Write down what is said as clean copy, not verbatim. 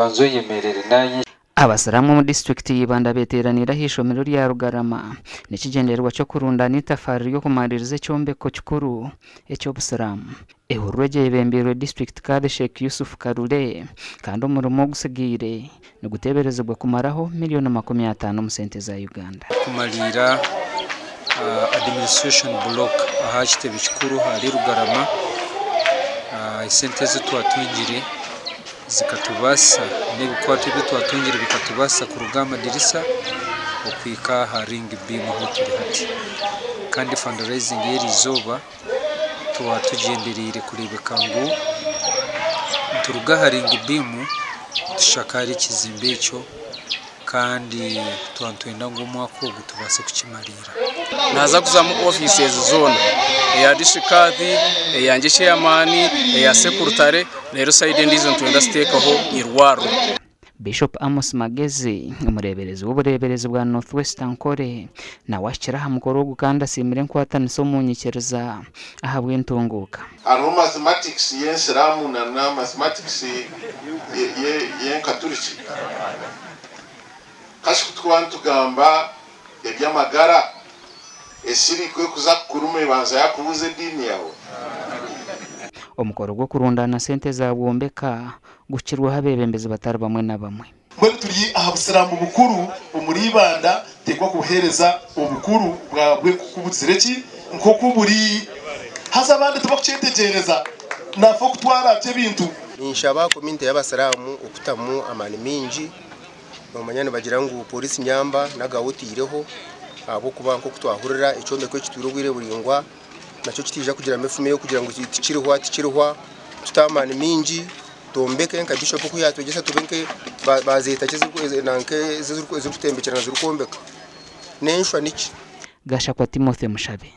Banza oyemerere naanye. Abasiraamu omu disiturikiti ya Ibanda beteeraniire ah'eishomero rya Rugarama n'ekigyendererwa ky'okurundaana eitafaari ry'okumaririza ekyombeko kikuru eky'obusiraamu. Ehururu egi eyebembeirwe disiturikiti Kadhi Sheikh Yusuf Kalule kandi omurimo ogutsigaire niguteeberezibwa kumaraho miriyoni 50 omu sente za Uganda. Kumariira administration block aha kitebe kikuru ahari Rugarama, esente ezi twatungire zikatubaasisa n'ebikwato ebi twatungire bikatubaasisa kuruga aha madirisa okuhika aha ring beam ahu turi hati. Kandi fundraising y'eri izooba twaba tugyendereire kureebeka ngu nituruga aha ring beam tushakaare ekizimbe ekyo kandi twaba nitwenda ngu omwaka ogu tubaase kukimariira. Naaza kuzamu ofiisi ezi zoona eya district kadhi, eyangye chairman, eya sekurutare reero sayidi endiijo nitwenda ziteekaho irwariro. Bishop Amos Magezi, omureeberezi w'obureeberezi bwa North West Ankole nawe ahikire aha mukoro ogu kandi asiimire enkwatanisa omu nyikiriza ahabw'entunguuka. Hariho mathematics y'ensiraamu na na mathematics y'enkaturiki. Kashi ku turikuba nitugamba eby'amagara, esiri ku erikuza kukuruma ebanza yaakubuuza ediini yaawe? Omukoro gw'okurundaana sente za Bwombeka guhikirweho abeebembezi batari bamwe na bamwe. Mbwenu turi aha busiraamu bukuru omuri Ibanda teekwa kubuheereza obukuru bwabwe nk'oku bugizire ki nk'oku buri haza abandi tibakukyetegyereza nafa okutwara ati ebintu. Ninshaba community y'abasiraamu okutamu amaani maingi nomanya nibagira ngu polisi nyamba nagawe oteireho ahabw'okuba nk'oku twahurira ekyombeko ekitwire obwire buraingwa nakyo kitiija kugiramu efume y'okugira ngu tikirihwa tikirihwa tute amaani maingi twombeke nka bishop oku yatwegyesa tube nke bazeeta ki nanka ezirikutembekyerana zirikwombeka n'enshwa niki. Gashakwa Timothy Mushabe.